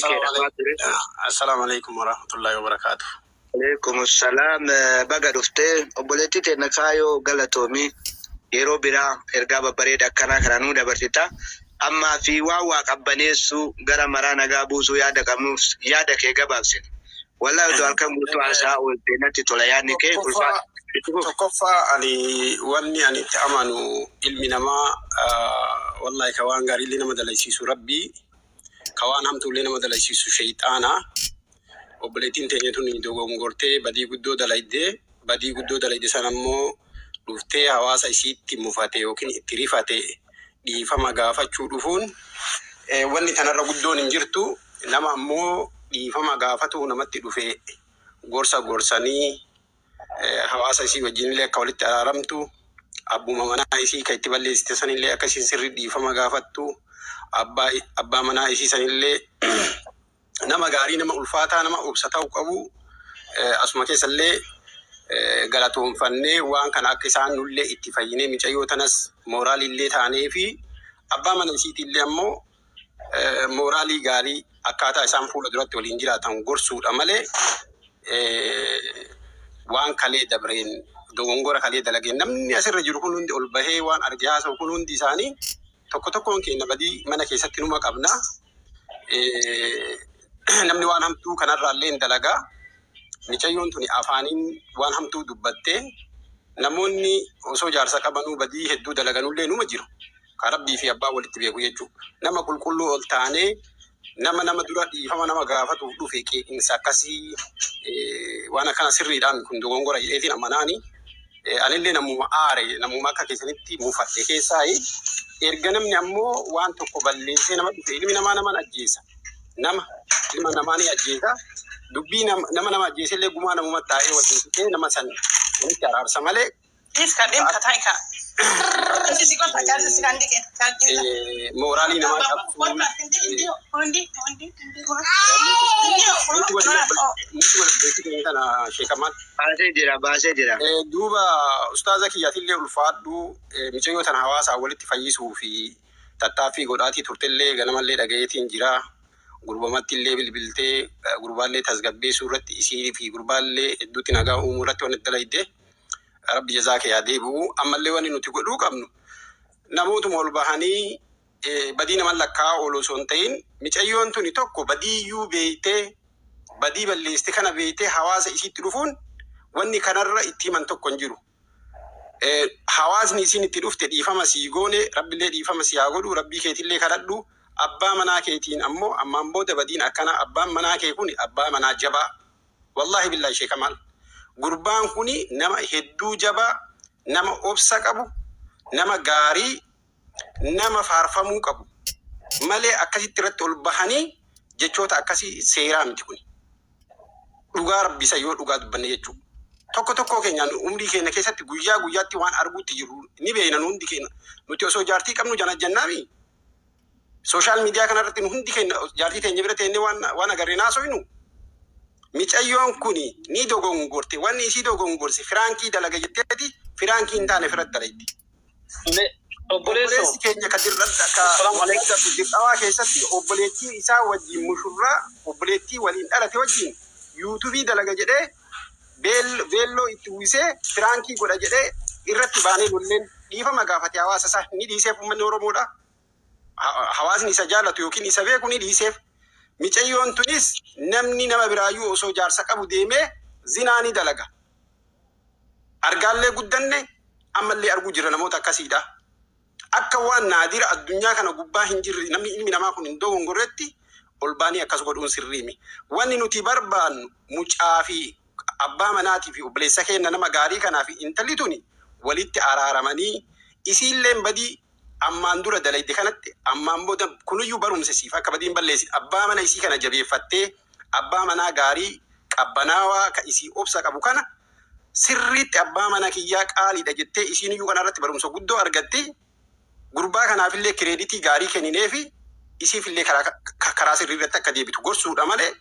Kee dhamaa ture. Assalaamu alaikum warahmatullahi wabarakatuh. Alaikum salaam. Baga dhuftee, obboleettii teenya Kaayoo, galatoomii. Yeroo biraa ergaa babbareeda akkanaa kana nuu dabarsita. Ammaa fi waan waa qabbaneessuu, gara maraa nagaa buusuu yaada qabnuuf yaada kee gabaabsine. Wallahi odoo halkan guutuu haasaa oolte natti tola, yaadni kee Tokkoffaa ulfaata. Itti fufi. Tokkoffaa, ani wanni ani itti amanu, ilmi namaa wallahi ka waan gaariillee nama dalaysiisu Rabbii, ka waan hamtuullee nama dalaysiisu sheyxaana. Obboleettiin teenya tun dogongortee badii guddoo dalaydee, badii guddoo dalayde sana ammoo dhuftee hawaasa isiitti mufate yookiin itti rifate dhiifama gaafachuu dhufuun wanni tanarra guddoon hin jirtu. Nama ammoo dhiifama gaafatu namatti dhufe gorsa gorsanii hawaasa isii wajjinillee akka walitti araaramtu, abbuma manaa isii ka itti balleessite sanillee akka isiin sirri dhiifama gaafattu, abbaa manaa isii sanillee nama gaarii, nama ulfaataa, nama obsa ta'u qabu, asuma keessallee galatoonfannee waan kana akka isaan nullee itti fayyinee micayyoo tanas mooraalillee taanee fi abbaa mana isiitiillee ammoo mooraalii gaarii akkaataa isaan fuula duratti waliin jiraatan gorsuudha malee, waan kalee dabreen, dogongora kalee dalageen, namni asirra jiru kun hundi ol bahee waan arge haasa'u kun hundi isaanii tokko tokkoon keenya badii mana keessatti numa qabna. Namni waan hamtuu kanarraallee hin dalagaa. Micayyoon tuni afaaniin waan hamtuu dubbattee, namoonni osoo jaarsa qabanuu badii hedduu dalaganullee numa jiru. Ka Rabbii fi abbaa walitti beeku jechuudha. Nama qulqulluu ol taanee nama nama dura dhiifama nama gaafatuuf dhufe qeeqinsa akkasii waan akkana sirriidhaan kun dogongora jedheetiin amanaani. Anillee namuma aare, namuma akka keessanitti mufadhe keessaayi. Erga namni ammoo waan tokko balleessee nama dhufe, ilmi namaa naman ajjeesa. Nama ilma namaa ni ajjeesa. Dubbii nama nama ajjeese illee gumaa namuma taa'ee waliin fixee nama san walitti araarsa malee mooraalii namaa cabsuun nuti wal beeksise kana sheekamaan. Baasee jira, baasee jira. Duuba ustaaza kiyyaatillee ulfaadhu. Micayyoo tana hawaasaa walitti fayyisuu fi tattaaffii godhaatii turtellee ganamallee dhagayeetiin jira. Gurbamatti illee bilbiltee gurbaallee tasgabbeessuu irratti, isii fi gurbaallee hedduutti nagaa uumuu irratti waan dalayde, Rabbi jazaa kee haa deebi'u. Ammallee wanni nuti godhuu qabnu, namootuma ol bahanii badii naman lakkaa'aa oolu osoo hin ta'in, micayyoon tuni tokko badiiyyuu beeytee, badii balleessite kana beeytee hawaasa isiitti dhufuun wanni kanarra itti himan tokko hin jiru. Hawaasni isiin itti dhufte dhiifama sii goone, Rabbillee dhiifama si haa godhu, Rabbii keetillee kadhadhu. Abbaa manaa keetiin ammoo ammaan booda badiin akkanaa, abbaan manaa kee kun abbaa manaa jabaa. Wallaahi billaahi, Sheek Kamaal, gurbaan kuni nama hedduu jabaa, nama obsa qabu, nama gaarii, nama faarfamuu qabu malee akkasitti irratti ol bahanii jechoota akkasii seeraa miti kuni. Dhugaa Rabbi isa yoo dhugaa dubbanne jechuudha. Tokko tokkoo keenyaan umrii keenya keessatti guyyaa guyyaatti waan arguutti jirru ni beekna. Nu hundi keenya nuti osoo jaartii qabnu jana jannaami. Social media kanarratti nu hundi keenya jaartii teenya bira teennee waan agarree naasoynu. Micayyoon kuni ni dogongorte. Wanni isii dogongorse prank dalaga jetteeti prank hin taane firatti dalaydi. Obboleessoo. Obboleessi keenya ka dirra ka Assalaamu alaikum. Dirqawaa keessatti obboleettii isaa wajjin, mushurraa obboleettii waliin dhalate wajjin YouTube dalaga jedhee veelloo itti uwwisee prank godha jedhee irratti baanee lolleen dhiifama gaafate. Hawaasa isaa ni dhiiseef. Uummanni Oromoodha. Hawaasni isa jaalatu yookiin isa beeku ni dhiiseef. Micayyoon tunis namni nama biraayyuu osoo jaarsa qabu deemee zinaa ni dalaga. Argaallee guddanne, ammallee arguu jira namoota akkasiidha. Akka waan naadira addunyaa kana gubbaa hin jirre, namni ilmi namaa kun hin dogongorretti ol baanii akkas godhuun sirriimi. Wanni nuti barbaannu mucaa fi abbaa manaatii fi obboleessa keenya nama gaarii kanaa fi intalli tuni walitti araaramanii, isiilleen badii ammaan dura dalayde kanatti ammaan booda kunuyyuu barumsa siif akka badiin balleessin, abbaa mana isii kana jabeeffattee, abbaa manaa gaarii qabbanaawaa ka isii obsa qabu kana sirriitti abbaa mana kiyyaa qaaliidha jettee, isiin iyyuu kanarratti barumsa guddoo argatti. Gurbaa kanaafillee credit gaarii kennineefi isiifillee karaa sirrii irratti akka deebitu gorsuudha malee,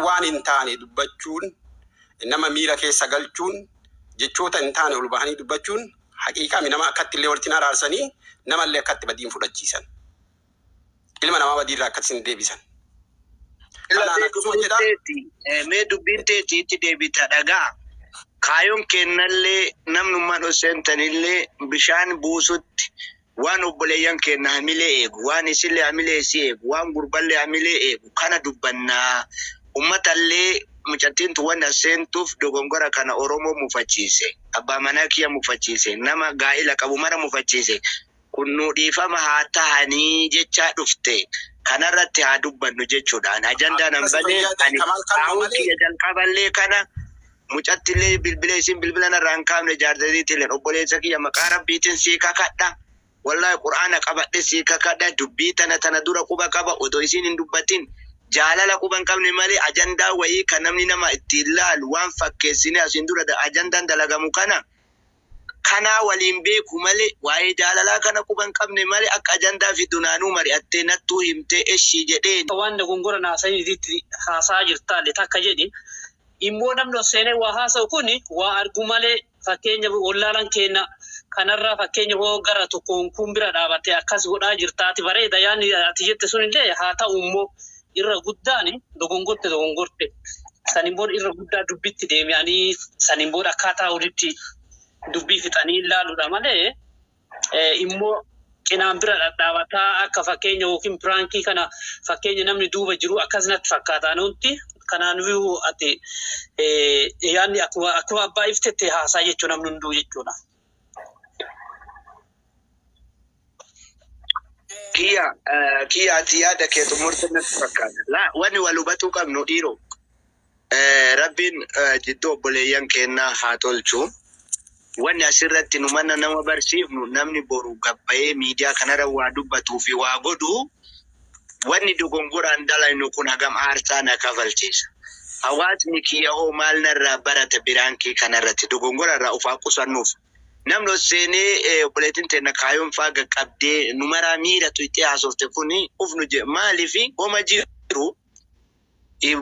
waan hin taane dubbachuun, nama miira keessa galchuun, jechoota hin taane ol bahanii dubbachuun haqiiqaa nama akkatti illee walitti araarsanii namallee akkatti badiin fudhachiisan. Ilma namaa badiirraa akkatti hin deebisan. Kanaan Mee akkasuma dubbiin jedha. teeti, mee dubbiin teeti itti deebita dhagaa. Kaayoon kennallee namnummaan ol seentanillee bishaan buusutti waan obboleeyyan kenna hamilee eegu, waan isillee hamilee isii eegu, waan gurballee hamilee eegu kana dubbannaa. Uummatallee mucattiin tun waan as seentuuf dogongora kana Oromoo mufachiise. Abbaa manaa kiyya mufachiise. Nama gaa'ila qabu mara mufachiise. Kun nu dhiifama haa tahanii jechaa dhufte. Kanarratti haa dubbannu jechuudhaan. Ajandaan an Akkas banee fayyaa ta'e ani Kamaal Kalloo kaa'uun malee kiyya jalqaballee kana mucattillee bilbila isin bilbila narraa hin kaafne jaartatiitillee obboleessa kiyya maqaa rabbiitiin sii kakadha. Wallahi qur'aana qabadhe sii kakadha, dubbii tana tana dura quba qaba odoo isin hin dubbatin jaalala quba hin qabne malee ajandaa wayii kan namni nama ittiin laalu waan fakkeessine asiin dura ajandaan dalagamu kana kanaa waliin beeku malee waa'ee jaalalaa kana quba hin qabne malee akka ajandaa fi dunaanuu mari'attee nattuu himtee eshii jedheen. Waan dogongora naasaniitti haasaa jirtaalle takka jedhi. Immoo namni ol seenee waa haasa'u kun waa argu malee, fakkeenya wallaalan keenya kanarraa fakkeenya hoo gara tokkoon kun bira dhaabatte akkas godhaa jirtaati bareeda yaanni ati jette sunillee haa ta'u, immoo irra guddaan dogongorte dogongorte saniin booda irra guddaa dubbitti deebi'anii saniin booda akkaataa walitti dubbii fixanii ilaaluudha malee immoo cinaan bira dhadhaabataa akka fakkeenya yookiin prankii kana fakkeenya namni duuba jiru akkas natti fakkaata nuti. Kanaafuu ati yaadni akkuma abbaa iftette haasaa jechuun namni hunduu jechuudha. Kiyya kiyya ati yaada kee xumurte natti fakkaata. Laa, wanni wal hubatuu qabnu dhiiroo. Rabbiin jidduu obboleeyyan kennaa haa tolchu. Wanni asirratti nu mana nama barsiifnu, namni boru gabbayee miidiyaa kanarra waa dubbatuu fi waa godhu, wanni dogongoraan dalagnu kun hagam aarsaa na kafalchiisa. Hawaasni kiyya hoo maal narraa barata prankii kanarratti dogongora irraa ufaa qusannuuf. Namni ol seenee obboleettiin teenya kaayoon faa qaqqabdee nu maraa miira tuqxee haasofte kuni uf nu jedhe maaliifi homa jiru.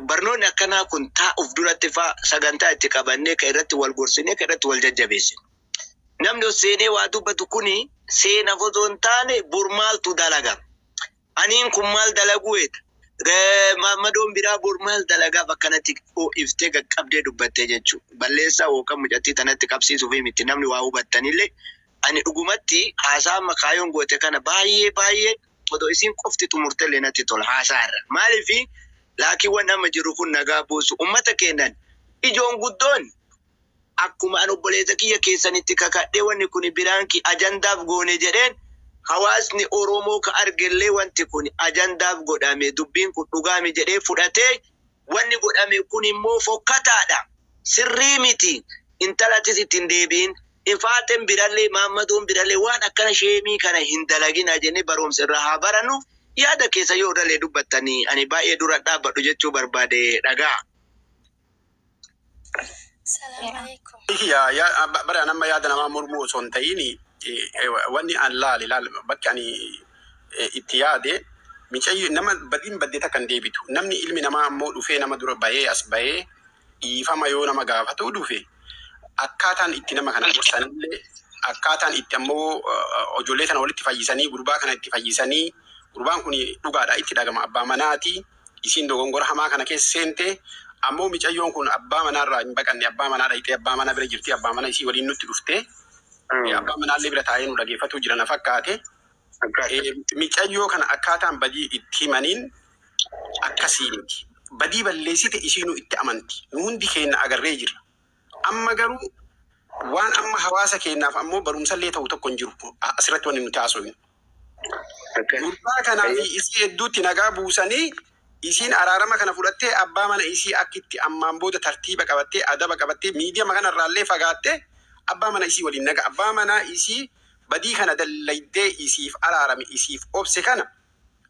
Barnoonni akkanaa kun taa'uuf duratti faa sagantaa itti qabannee kan irratti wal gorsinee kan irratti wal jajjabeessine. Namni ol seenee waa dubbatu kuni seenaaf osoo hin taane bor maaltu dalagama? Aniin kun maal dalaguu eeta? Maammadoon biraa bor maal dalagaaf akkanatti iftee qaqqabdee dubbattee jechuudha. Balleessaa yookaan mucattii tanatti qabsiisuuf miti, namni waa hubattanillee ani dhugumatti haasaa amma kaayoon goote kana baay'ee baay'ee odoo isiin qofti xumurtellee natti tola haasaa irra. Maaliifi laakiin waan amma jiru kun nagaa buusu uummata keenan ijoon guddoon akkuma an obboleessa kiyya keessanitti kakadhee wanni kun prankii ajandaaf goone jedheen, hawaasni Oromoo ka argellee wanti kun ajandaaf godhame, dubbiin kun dhugaami jedhee fudhatee, wanni godhame kun immoo fokkataadha. Sirrii miti. Intalatis ittiin deebiin. Infaaxeen birallee maammadoon birallee waan akkana sheemii kana hin dalagina jennee barumsa irraa haa barannu. Yaada keessa yoo irrallee dubbattanii ani baay'ee dura dhaabbadhu jechuu barbaade dhagaa. Salaam alaikum. Yaa bara nama yaada namaa mormuu osoo hin ta'in, wanni an laale laal bakki ani itti yaade, micayyo nama badiin baddee takka hin deebitu. Namni ilmi namaa ammoo dhufee nama dura bahee as bahee dhiifama yoo nama gaafatu dhufe, akkaataan itti nama kana gorsanillee, akkaataan itti ammoo ijoollee tana walitti fayyisanii, gurbaa kana itti fayyisanii, gurbaan kun dhugaadha itti dhagama abbaa manaati. Isiin dogongora hamaa kana keessa seente, ammoo micayyoon kun abbaa manaarraa hin baqanne, abbaa manaa dhayitee abbaa manaa bira jirti, abbaa mana isii waliin nutti dhufte, abbaa manaallee bira taa'ee nu dhageeffatu jira na fakkaate. Micayyoo kana akkaataan badii itti himaniin akkasii miti. Badii balleessite isiinuu itti amanti. Nu hundi keenya agarree jirra. Amma garuu waan amma hawaasa keenyaaf ammoo barumsallee ta'u tokko hin jiru. Asirratti wanni nuti haasofnu. Gurbaa kanaa fi isii hedduutti nagaa buusanii, isiin araarama kana fudhattee, abbaa mana isii akka itti ammaan booda tartiiba qabattee, adaba qabattee, miidiyaa kanarraallee fagaattee, abbaa mana isii waliin nagaa abbaa manaa isii badii kana dallaydee isiif araarame, isiif obse kana,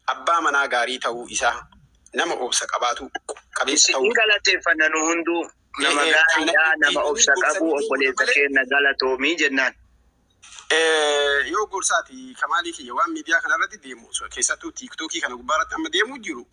abbaa manaa gaarii ta'uu isaa, nama obsa qabaatu qabeessa ta'uu Isin galateeffanna nu hunduu, nama gaariidha, nama obsa qabu, obboleessa keenya galatoomii jennaan. Yoo gorsaati Kamaalii kiyya, waan miidiyaa kanarratti deemu, keessattuu TikTokii kana gubbaarratti amma deemuu jiru,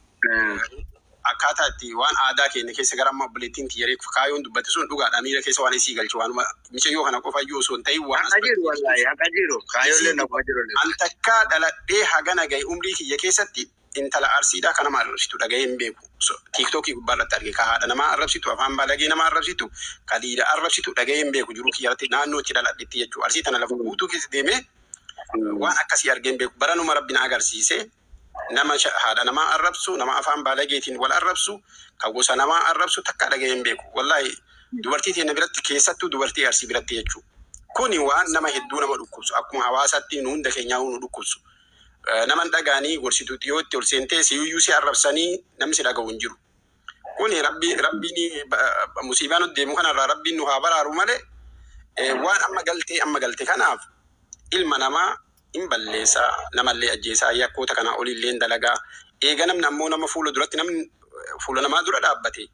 akkaataa itti waan aadaa keenya keessa gara amma obboleettiin tiyya kaayoon dubbate sun dhugaadha, miira keessa waan isii galche waanuma micayyoo kana qofa iyyuu osoo hin ta'in waan Haqa jiru, wallaahi haqa jiru, kaayollee nama jiru. An takkaa dhaladhee hagana gahe umrii kiyya keessatti Intala Arsiidhaa kan nama arrabsitu dhaga'ee hin beeku. Tiiktookii gubbaa irratti arge, ka haadha namaa arrabsitu, afaan baalagee nama arrabsitu, ka dhiira arrabsitu dhaga'ee hin beeku jiruu kiyya irratti, naannoo itti dhaladhetti jechuudha. Arsii tana lafa guutuu keessa deemee waan akkasii argee hin beeku. Baranuma Rabbi na agarsiise, nama haadha namaa arrabsu, nama afaan baalageetiin wal arrabsu, ka gosa namaa arrabsu takka dhaga'ee hin beeku. Wallaahi, dubartii teenya biratti, keessattuu dubartii Arsii biratti jechuudha. Kuni waan nama hedduu nama dhukkubsu, akkuma hawaasaatti nu hunda keenyaa nu dhukkubsu. Nama hin dhaga'anii gorsitu, yoo itti ol seentee siyyuu si arrabsanii namni si dhaga'u hin jiru. Kuni Rabbiin musiibaa nutti deemu kanarraa Rabbiin nu haa baraaru malee, waan amma galte kanaaf ilma namaa hin balleessaa, namallee ajjeesaa, yakkoota kanaa olillee hin dalagaa. Eega namni ammoo nama fuula duratti, namni fuula namaa dura dhaabbate,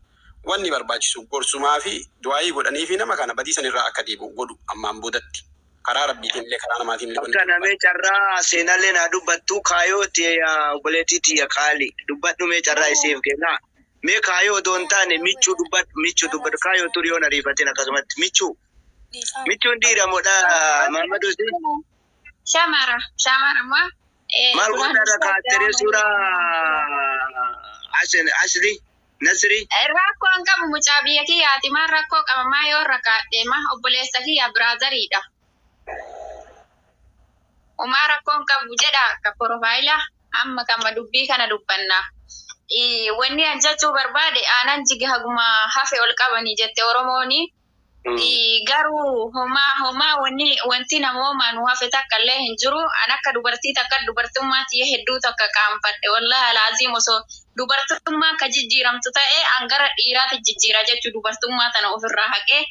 wanni barbaachisu gorsumaa fi du'aayii godhanii fi nama kana badii sanirraa akka deebi'u godhu ammaan boodatti. Karaa Rabbiitiin illee karaa namaatiin illee wanni Akka namee carraa seenallee naa dubbattu, kaayoo tiyya, obboleettii tiyya qaali, dubbadhu mee, carraa isiif kennaa. Mee kaayoo odoo hin taane michuu dubbadhu, michuu dubbadhu, kaayoo turi yoon ariifatin akkasumatti michuu. Michuun dhiira modha Muhammad Hussein. Shamara, shamara maa. Maal godhaadha kaatteree suuraa Asin Asli Nasri. Rakkoo hin qabu, mucaa biyya kiyyaati. Maal rakkoo qaba? Maa yoo rakkaadhe ma obboleessa kiyya, brotheriidha. Umaa rakkoo hin qabu jedha akka profile amma kama dubbii kana dubbanna. Wanni an jechuu barbaade, aanan jige haguma hafe ol qabanii jette Oromooni. Garuu homaa homaa wanni wanti namoomaa nu hafe takka illee hin jiru. An akka dubartii takka dubartummaa tiyya hedduu takka qaanfadhe. Wallahi alaaziim, osoo dubartummaa akka jijjiiramtu ta'e an gara dhiiraatti jijjiira jechuu, dubartummaa tana ofirraa haqee.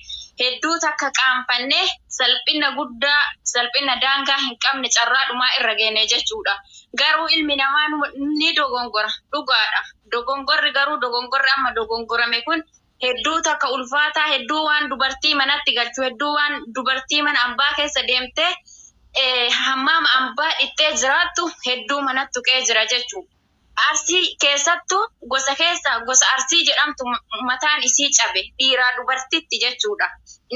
Hedduu takka qaanfanne, salphina guddaa, salphina daangaa hin qabne carraa dhumaa irra geenne jechuudha. Garuu ilmi namaa ni dogongora, dhugaadha. Dogongorri garuu dogongorri amma dogongorame kun hedduu takka ulfaataa, hedduu waan dubartii manatti galchu, hedduu waan dubartii mana ambaa keessa deemtee hammaama ambaa dhittee jiraattu hedduu manatti tuqee jira jechuudha. Arsii keessattuu gosa keessa gosa Arsii jedhamtu mataan isii cabe dhiiraa dubartitti jechuudha.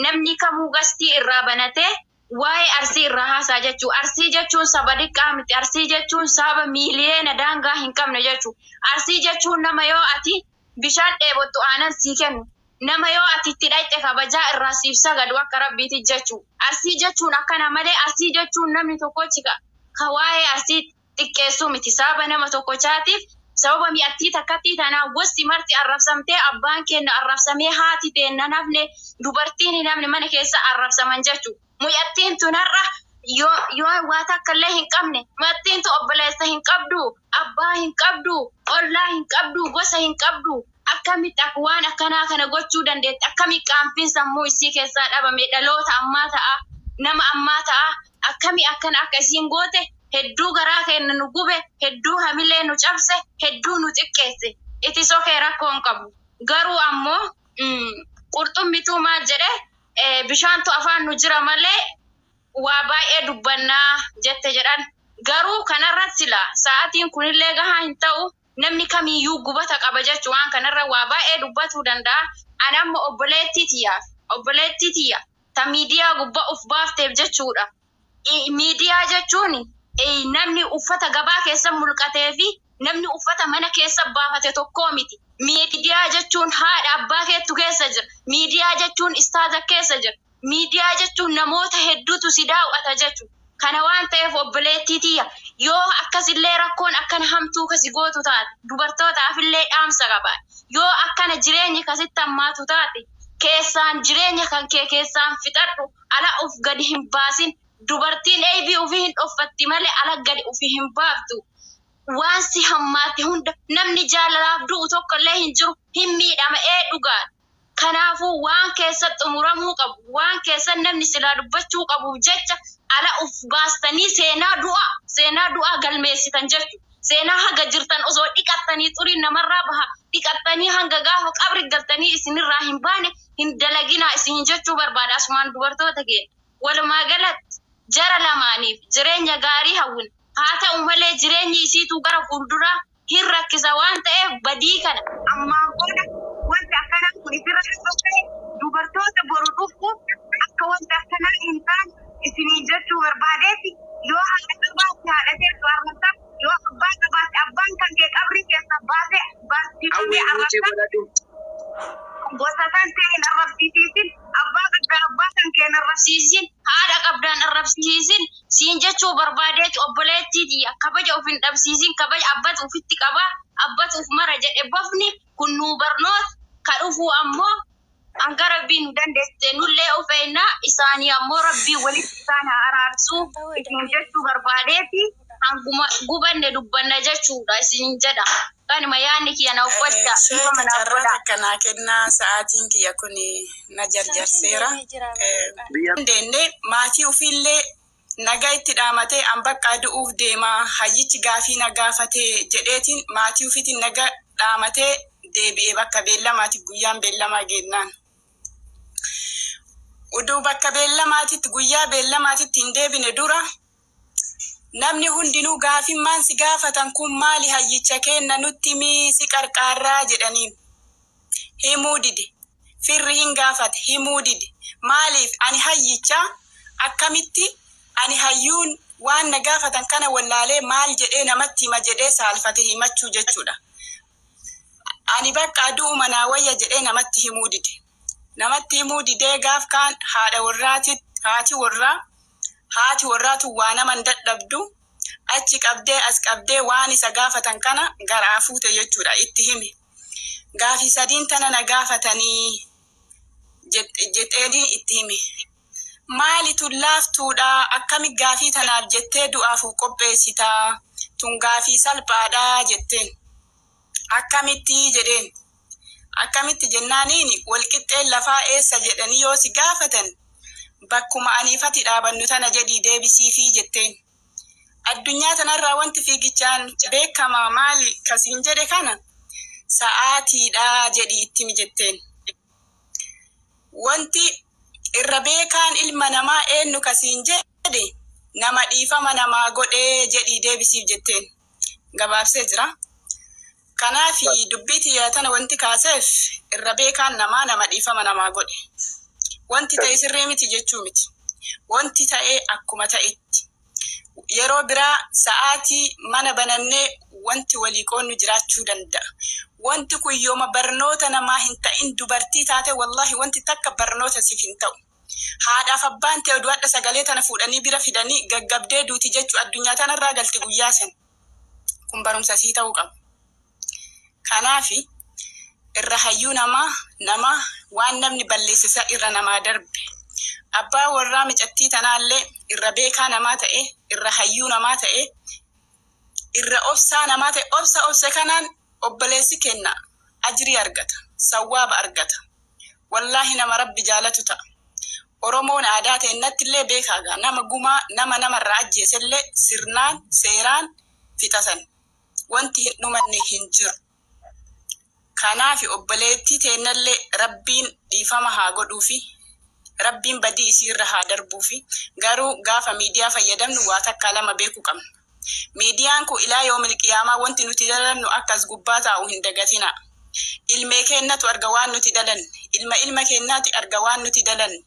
Namni kamuu gastii irraa banatee waa'ee Arsii irraa haasaa jechuudha. Arsii jechuun saba xiqqaa miti. Arsii jechuun saba miiliyoona daangaa hin qabne jechuudha. Arsii jechuun nama yoo ati bishaan dheebottu aanan sii kennu. Nama yoo ati itti dhayxe kabajaa irraa siif sagadu akka Rabbiiti jechuudha. Arsii jechuun akkana malee Arsii jechuun namni tokkochi ka waa'ee Arsii xiqqeessuu miti. Sababa nama tokkochaatiif, sababa mi'attii takkattii tanaa gosti marti arrabsamtee, abbaan keenya arrabsamee, haati teenna nafne, dubartiin hin hafne, mana keessa arrabsaman jechuudha. Mu'attiin tun har'a yoo waa takka illee hin qabne, mu'attiin tun obboleessa hin qabdu, abbaa hin qabdu, ollaa hin qabdu, gosa hin qabdu. Akkamitti akka waan akkanaa kana gochuu dandeetti? Akkamitti qaanfiin sammuu isii keessaa dhabame? Dhaloota ammaa ta'a, nama ammaa ta'a. Akkami akkana akka isiin goote? Hedduu garaa keenya nu gube, hedduu hamilee nu cabse, hedduu nu xiqqeesse. Itti sokee rakkoo hin qabu. Garuu ammoo qurxummituu maal jedhe, bishaantu afaan nu jira malee waa baay'ee dubbannaa jette jedhan. Garuu kanarratti sila sa'aatiin kunillee gahaa hin ta'u, namni kamiyyuu gubata qaba jechuu, waan kanarra waa baay'ee dubbatuu danda'a. Ani amma obboleettii tiyyaaf, obboleettii tiyya ta miidiyaa gubbaa uf baafteef jechuudha. Miidiyaa jechuun namni uffata gabaa keessa mulqatee fi namni uffata mana keessa baafate tokkoo miti. Miidiyaa jechuun haadha abbaa keettu keessa jira. Miidiyaa jechuun istaaza keessa jira. Miidiyaa jechuun namoota hedduutu si daawwata jechuudha. Kana waan ta'eef, obboleettii tiyya, yoo akkasillee rakkoon akkana hamtuu kasi gootu taate, dubartootaafillee dhaamsa qaba. Yoo akkana jireenyi kasitti hammaatu taate, keessaan jireenya kan kee keessaan fixadhu, ala uf gadi hin baasin. Dubartiin eebii ofii hin dhoffatti malee ala gadi ofii hin baaftu. Waan si hammaate hunda, namni jaalalaaf du'u tokkollee hin jiru, hin miidhama, ee dhugaa. Kanaafuu waan keessa xumuramuu qabu, waan keessa namni silaa dubbachuu qabuuf jecha ala uf baastanii seenaa du'aa galmeessitan jechuudha. Seenaa haga jirtan osoo dhiqattanii xuriin namarraa baha, dhiqattanii hanga gaafa qabri galtanii isinirraa hin baane hin dalaginaa isin jechuu barbaada asumaan dubartoota keenya. Walumaa galatti jara lamaaniif jireenya gaarii hawwina. Haa ta'u malee jireenyi isiituu gara fuulduraa hin rakkisa waan ta'eef badii kana Ammaan booda wanti akkanaa kun isirra dhufee dubartoota boru dhufu akka wanti akkanaa hin taane isinii jechuu barbaadeeti. Yoo haadha qabaatte haadha teessu arrabsa, yoo abbaa qabaatte abbaan kan kee Namni Mute arrabsaa godhadhu. Gosa kan ta'e hin arrabsiisisin, abbaa qabdaa abbaa kan kee hin arrabsiisin, haadha qabdaan arrabsiisin siin jechuu barbaadeeti. Obboleettiiti, kabaja of hin dhabsiisin. Kabaja abbatu ofitti qaba, abbatu uf mara jedhe. Bofni kun nuu barnoota ka dhufuu ammoo hanga Rabbiin nu dandeessise nullee of eeynaa, isaanii ammoo Rabbiin walitti isaan haa araarsuu isin jechuu barbaadeeti. Hanguma gubanne dubbanna jechuudha isin jedha. Kanuma yaadni kiyya, na uffachaa Sheeka, dhiifama naaf carraa godhaa. takka naa kennaa, sa'aatiin kiyya kun na jarjarseera. Biyya Dandeenye maatii ofiillee nagaa itti dhaamatee, an baqqaa du'uuf deemaa, hayyichi gaafii na gaafatee jedheetiin maatii ofiitiin naga dhaamatee deebi'ee bakka beellamaatiif guyyaan beellamaa geennaan. Uduu bakka beellamaatitti guyyaa beellamaatitti hin deebine dura namni hundinuu gaafimmaan si gaafatan kun maali, hayyicha kenna nutti himii, si qarqaarraa jedhaniin. Himuu dide. Firri hin gaafate, himuu dide. Maaliif? Ani hayyicha, akkamitti ani hayyuun waan na gaafatan kana wallaalee maal jedhee namatti hima jedhee saalfate himachuu jechuudha. Ani bakka du'uma naa wayya jedhee namatti himuu dide. Namatti himuu didee gaaf kaan haadha warraati, haati warraa, haati warraatu waa naman dadhabdu achi qabdee as qabdee waan isa gaafatan kana garaa fuute jechuudha, itti hime. Gaafii sadiin tana na gaafatanii jedheeni itti hime. Maali tun, laaftuudha, akkami gaafii tanaaf jettee du'aaf of qopheessitaa? Tun gaafii salphaadha jetteen. Akkamitti jedheen. Akkamitti jennaaniin, walqixxeen lafaa eessa jedhanii yoo si gaafatan bakkuma aniifati dhaabannu tana jedhii deebisiifii jetteen. Addunyaa tanarraa wanti fiigichaan beekamaa maali kasiin jedhe kana sa'aatiidha jedhii itti himi jetteen. Wanti irra beekaan ilma namaa eenyu kasiin jedhe nama dhiifama namaa godhee jedhii deebisiif jetteen. Gabaabsee jira. Kanaaf dubbii tiyya tana wanti kaaseef irra beekaan namaa nama dhiifama namaa godhe. Wanti ta'e sirrii miti jechuu miti. Wanti ta'e akkuma ta'etti. Yeroo biraa sa'aatii mana banannee wanti walii qoonnu jiraachuu danda'a. Wanti kun yooma barnoota namaa hin ta'in, dubartii taate, wallahi wanti takka barnoota siif hin ta'u. Haadhaaf abbaan ta'e oduu hadha sagalee tana fuudhanii bira fidanii gaggabdee duuti jechuu, addunyaa tanarraa galti guyyaa san. Kun barumsa sii ta'uu qaba. Kanaafi irra hayyuu namaa nama waan namni balleessisa irra namaa darbe. Abbaa warraa micattii tanaallee irra beekaa namaa ta'e, irra hayyuu namaa ta'e, irra obsaa namaa ta'e, obsa obse kanaan obboleessi kenna ajrii argata, sawwaaba argata. Wallaahi nama Rabbi jaalatu ta'a. Oromoon aadaa ta'e illee beekaa gaa, nama gumaa nama namarraa ajjeesellee sirnaan seeraan fixatan. Wanti hin dhumanne hin jiru. Kanaaf obboleettii teennallee Rabbiin dhiifama haa godhuufi, Rabbiin badii isiirra haa darbuufi. Garuu gaafa miidiyaa fayyadamnu waa takka lama beekuu qabna. Miidiyaan kun ilaa yoomil qiyaamaa wanti nuti dalannu akkas gubbaa taa'u hin dagatina. Ilmee keennatu arga waan nuti dalanne. Ilma ilma keennaati arga waan nuti dalanne.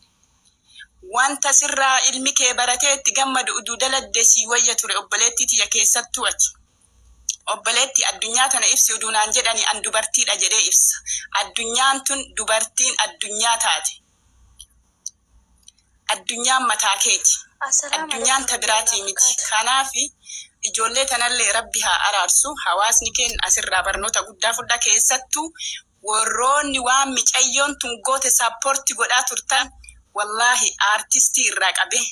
Wanta sirraa ilmi kee baratee itti gammadu uduu daladde sii wayya ture, obboleettii tiyya, keessattuu ati. Obboleetti, addunyaa tana ibsi uduu naan jedhani an dubartiidha jedhee ibsa. Addunyaan tun dubartiin addunyaa taate. Addunyaan mataa keeti. Addunyaan ta biraatii miti. Kanaaf ijoollee tanallee Rabbi haa araarsu. Hawaasni keenya asirraa barnoota guddaa fudha. Keessattuu warroonni waan micayyoon tun goote support godhaa turtan, wallaahi aartistii irraa qabee,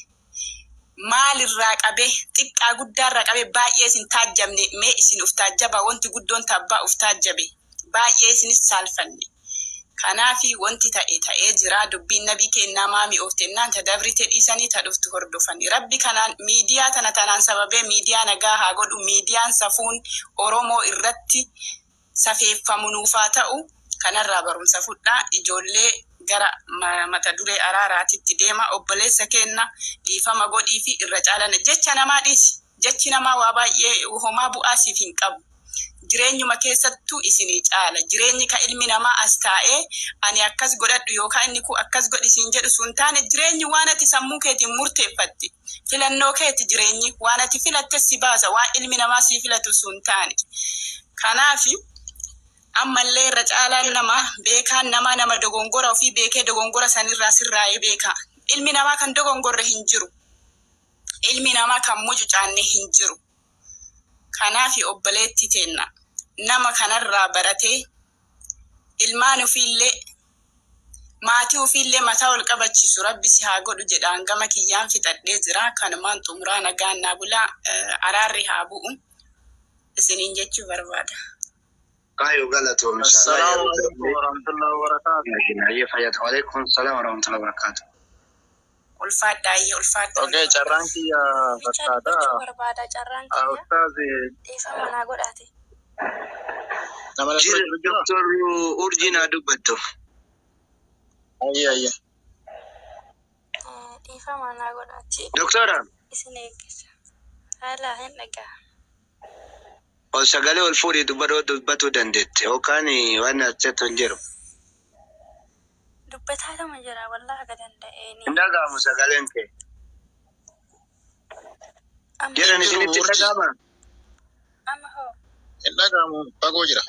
maalirraa qabee, xiqqaa guddaarraa qabee baay'ee isin taajjabne. Mee isin uf taajjabaa, wanti guddoon tabbaa uf taajjabe, baay'ee isinis saalfanne. Kanaafi wanti ta'e ta'ee jira. Dubbiin nabii kennaa maami ooftennaan ta dabrite dhiisanii ta dhuftu hordofani. Rabbi kanaan miidiyaa tana tanaan sababee miidiyaa nagaa haa godhu. Miidiyaan safuun Oromoo irratti safeeffamu nuufaa ta'u. Kanarraa barumsa fudhaa. Ijoollee gara mata duree araaraatitti deema. Obboleessa kenna dhiifama godhii fi irra caalana jecha namaa dhiisi. Jechi namaa waa baay'ee homaa bu'aa siif hin qabu. Jireenyuma keessattuu isinii caala. Jireenyi ka ilmi namaa as taa'ee ani akkas godhadhu yookaan inni kun akkas godhi siin jedhu sun taane, jireenyi waan ati sammuu keetiin murteeffatte. Filannoo keeti jireenyi, waan ati filatte si baasa, waan ilmi namaa sii filatu sun taane. Kanaafi Ammallee irra caalaan namaa beekaan namaa nama dogongora ofii beekee dogongora sanirraa sirraa'ee beeka. Ilmi namaa kan dogongorre hin jiru. Ilmi namaa kan mucucaanne hin jiru. Kanaaf obboleetti teenna nama kanarraa baratee ilmaan ofiillee maatii ofiillee mataa ol qabachiisu Rabbi si haa godhu jedhaan gama kiyyaan fixadhee jira. Kanumaan xumuraa, nagaan naa bulaa, araarri haa bu'u isiniin jechuu barbaada. Kaayoo, galatoom. السلام عليكم ورحمة الله وبركاته. Ayyee, fayyada. Waalaikum salaam warahmatullahi wabarakatuh. Ulfaadhaa, ayyee, ulfaadhaa. Okay, carraan kiyya Bichaa fakkaata. dubbachuu barbaada carraan kiyya. Ustaazi Dhiifama naa godhaate. nama na dura Jira jiru jira? Doktor Urjii naa dubbattu. Ayyee, ayyee. Dhiifama naa godhaate. Doktora, Isin eeggisa. Haala hin dhagaa. ol sagalee ol fuudhii dubbadhoo dubbatuu dandeette yookaan waan asitti hin jiru. Dubbataa lama jira wallaahi haga danda'eeni. Hin dhaga'amu sagaleen kee. Amma Jedhan Hin jiru isinitti Urjii. dhaga'ama? Amma hoo? Hin dhaga'amu, fagoo jira.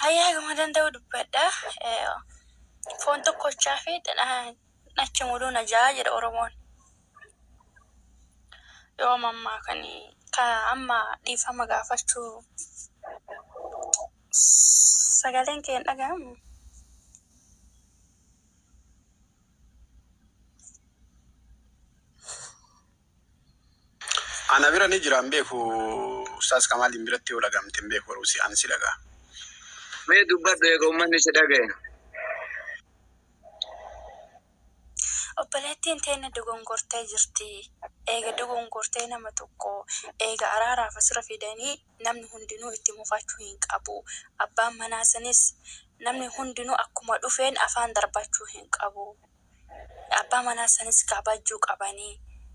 Hayyaa, haguma danda'u dubbadha. Foon tokkochaa fi dhachi muluu na ja'a jedha Oromoon. Yoo ammaa kan ka amma dhiifama gaafachuu sagaleen kee hin dhaga'amu. Ana bira ni jira, hin beeku. Ustaaz Kamaaliin biratti yoo dhagamte hin beeku, garuu si ani si dhagaa. Mee dubbadhu eega uummanni si dhaga'e. Obboleettiin teenya dogongortee jirti. Eega dogongortee nama tokko eega araaraaf asirra fidanii namni hundinuu itti mufachuu hin qabu. Abbaan manaa sanis namni hundinuu akkuma dhufeen afaan darbachuu hin qabu. Abbaa manaa sanis kabajuu qabanii.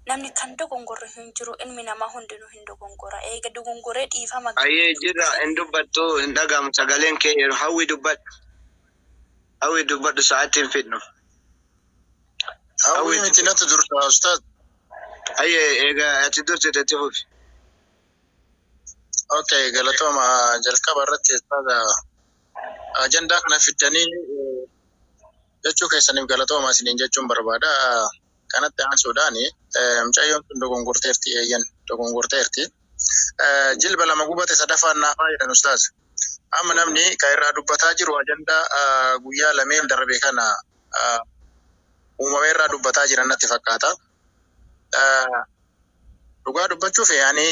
Namni kan dogongorre hin jiru, ilmi namaa hundinuu hin dogongora. Eega dogongoree dhiifama Ayyee, jirra, hin dubbattu, hin dhaga'amu sagaleen kee yeroo. Hawwi, dubbadhu. Hawwi, dubbadhu, sa'aatii hin fidnu. Hawwii Hawwi. miti, natti dursa, ustaaz. Ayyee, eega ati dursite itti fufi. Okay, galatooma. Jalqaba irratti ustaaza, ajandaa kana fiddanii jechuu keessaniif galatooma isiniin jechuun barbaada. Kanatti aansuudhaan mucayyoon sun dogongorteerti, eeyyan, dogongorteerti. Jilba lama gubate sadaffaan naafaa jedhan, ustaaz. Amma namni kan irraa dubbataa jiru ajandaa guyyaa lameen darbe kana uumame irraa dubbataa jiran natti fakkaata. Dhugaa dubbachuuf ani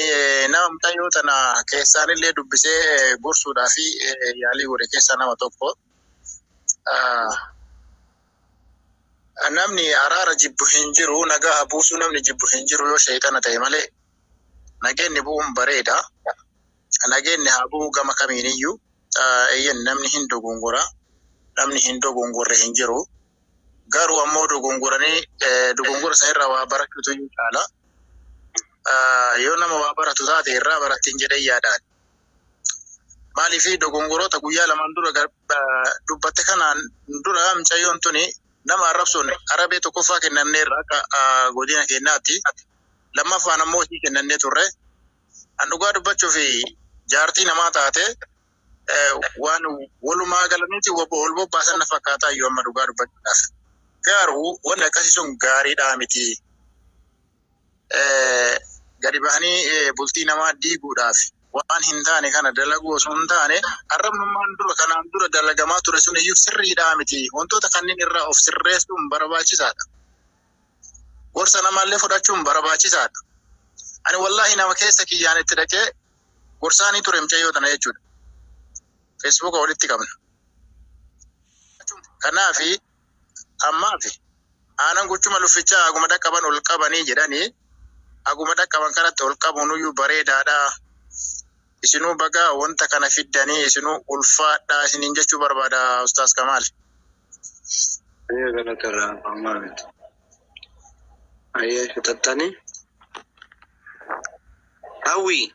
nama mucayyoo tana keessaanillee dubbisee gorsuudhaa fi yaalii godhe keessaa nama tokko. Namni araara jibbu hin jiru, nagaa buusuu namni jibbu hin jiru yoo sheexana ta'e malee. Nageenyi bu'uun bareeda. Nageenyi haa bu'u gama kamiiniyyuu. Eeyyan, namni hin dogongora. Namni hin dogongorre hin jiru. Garuu ammoo dogongoranii dogongora isa irraa waa barachuutu iyyuu caala. Yoo nama waa baratu taate irraa barattiin jedhee yaadaan. Maaliif dogongoroota guyyaa lamaan dura dubbatte kanaan dura mucayyoon tuni nama arrabsuun arabee tokkoffaa kennanneerra akka godina keenyaatti, lammaffaan ammoo isii kennannee turre. An dhugaa dubbachuuf jaartii namaa taate waan walumaa galaniiti wal bobbaasan na fakkaataa iyyuu amma dhugaa dubbachuudhaaf. Garuu wanni akkasii sun gaariidhaa miti. Gadi bahanii bultii namaa diiguudhaaf waan hin taane kana dalaguu osoo hin taane, arrabnummaan dura kanaan dura dalagamaa ture sun iyyuu sirriidhaa miti. Wantoota kanneen irraa of sirreessuun barbaachisaadha. Gorsa namaallee fudhachuun barbaachisaadha. Ani wallaahi nama keessa kiyyaan itti dhaqee gorsaanii ture mucayyoo tana jechuudha. Feesbuuka walitti qabna. Kanaafi ammaafi aanan gochuma luffichaa aguma dhaqqaban ol qabanii jedhanii, aguma dhaqqaban kanatti ol qabuun iyyuu bareedaadha. Isinuu bagaa wanta kana fiddanii, isinuu ulfaadhaa isiniin jechuu barbaada, Ustaaz Kamaal. Ayyee, galatarraa ammaa miti. Ayyee, fixattanii. Hawwi.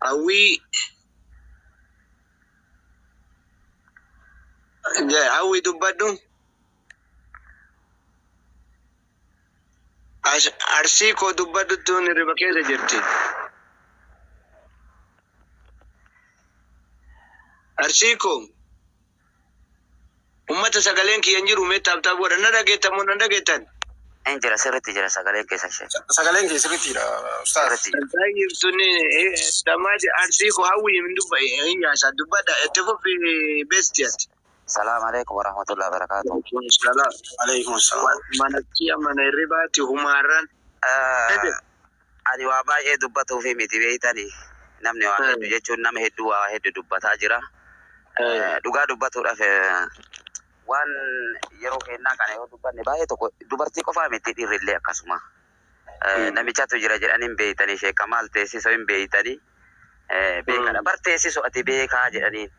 Hawwi. Hawwi, dubbadhu. Arsii koo dubbadhu, tun hirriba keessa jirti. Arsii koo ummata sagaleen kiyya hin jiru mee tap tap godha na dhageettan moo na dhageettan? Hin jira sirriitti jira sagaleen keessa ishee. Sagaleen kee sirriittidha ustaaz. Sirriitti jira. Tayyib sunni damaji arsii koo hawwi hin dubba hin yaasa dubbadha itti fufi bestiyat. Salaam alaikum warahmatullahi wabarakatuh. Salaam. Alaikum salaam. Mana kiyya mana hirribaati humaarraan. Ani waa baay'ee dubbatuufi miti beeytanii. Namni waa hedduu jechuun nama hedduu waa hedduu dubbataa jira. Dhugaa dubbatuudhaaf waan yeroo kennaa kana yoo dubbanne baay'ee tokko dubartii qofaa miti dhiirrillee akkasuma. Namichatu jira jedhanii hin beeytanii sheeka maal teessisoo hin beeytanii. Beekadha bar teessisoo ati beekaa jedhaniin.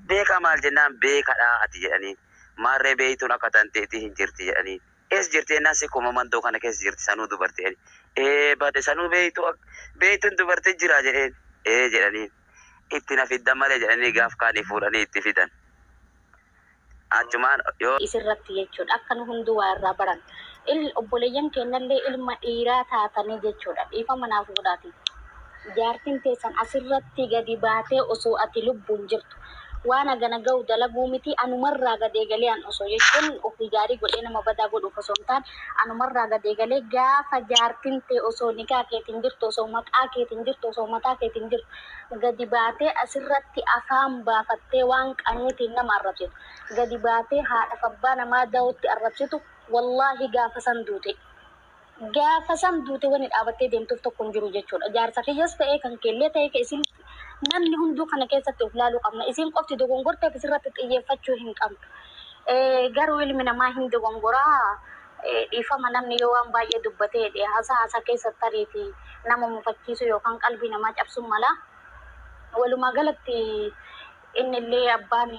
Beekaa maal jennaan beekadhaa ati jedhaniin. Maarree beeytuun akka tanteetii hin jirti jedhaniin. Ees jirti jennaan sikkuma mandoo kana keessa jirti sanuu dubartii jedhani. Ee bade sanuu beeytuu beeytuun dubartii jira jedheen. Ee jedhaniin. Itti na fiddan malee jedhanii gaaf kaanii fuudhanii itti fidan. Achumaan yoo isirratti jechuudha. Akka nu hunduu waa irraa baran. Il obboleeyyan keenyallee ilma dhiiraa taatanii jechuudha. Dhiifama naaf godhaati. Jaartiin teessan asirratti gadi baatee osoo ati lubbuun jirtu waan hagana ga'u dalaguu miti anumarraa gad eegalee an osoo jechuun ofii gaarii godhee nama badaa godhuuf osoo hin taane anumarraa gad eegalee gaafa jaartiin tee osoo nikaa keetiin jirtu osoo maqaa keetiin jirtu osoo mataa keetiin jirtu gadi baatee asirratti afaan baafattee waan qanyiitiin nama arrabsitu gadi baatee haadhaaf abbaa namaa da'utti arrabsitu wallaahi gaafa san duute. Gaafa san duute wani dhaabattee deemtuuf tokko hin jiru jechuudha. Jaarsa kiyyas ta'ee kan keellee ta'ee kan isin namni hunduu kana keessatti of laaluu qabna. Isin qofti dogongorteef isirratti xiyyeeffachuu hin qabnu. Garuu ilmi namaa hin dogongoraa dhiifama namni yoo waan baay'ee dubbatee jedhe haasaa haasaa keessatti tariitii nama mufachiisuu yookaan qalbii namaa cabsuun mala. Walumaa galatti innillee abbaan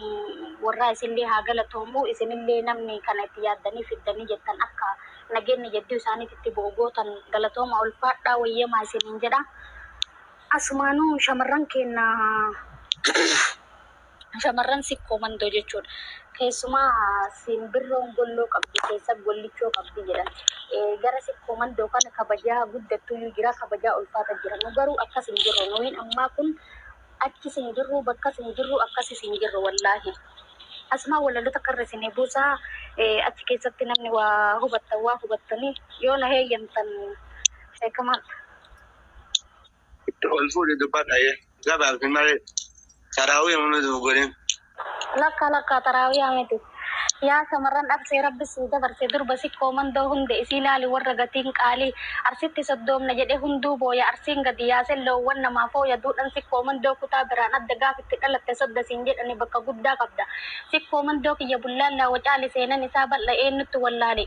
warraa isinillee haa galatoomu isinillee namni kana itti yaaddanii fiddanii jettan akka nageenyi jedduu isaaniitti bu'u gootan galatooma ulfaadhaa wayyamaa isiniin jedha. Asumaanuu shamarran keenya shamarran sikkoo mandoo jechuudha. Keessumaa simbirroon golloo qabdi keessa gollichoo qabdi jedhan. Gara sikkoo mandoo kana kabajaa guddattuyyuu jira kabajaa ulfaata jira. Nu garuu akkas hin jirru. Nuyin ammaa kun achis hin jirru bakkas hin jirru akkasis hin jirru wallaahi. Asumaa walalota karra isinii buusaa achi keessatti namni waa hubattan waa hubattanii yoo na heeyyamtan sheekamaan. Ol fuudhi dubbadha gabaabsi malee taraawii hunda godhin. Lakka lakka taraawiyaa miti. Yaa shamarran arsee rabbi sii dabarse durba sikkoo mandoo hunde isii laali warra gatiin qaalii arsitti soddoomna jedhe hunduu booya arsiin gadi yaase loowwan namaa fooya duudhan sikkoo mandoo kutaa biraan adda gaafitti dhalatte sodda siin jedhani bakka guddaa qabda. Sikkoo mandoo kiyya bullaallaa wacaali seenan isaa bal'a eenyutti wallaale.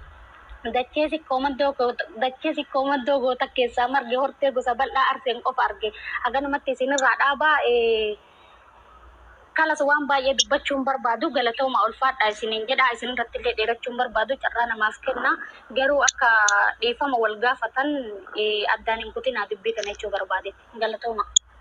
Dachee sikkoo mandoo dachee sikkoo mandoo goota keessaa marge hortee gosa bal'aa arseen qofa arge. Haganumatti isinirraa dhaabaa kalas waan baay'ee dubbachuun barbaadu galatooma ulfaadha isiniin jedha isin irratti illee dheerachuun barbaadu carraa namaaf kenna garuu akka dhiifama wal gaafatan addaan hin kutinaa dubbii kana jechuu barbaade galatooma.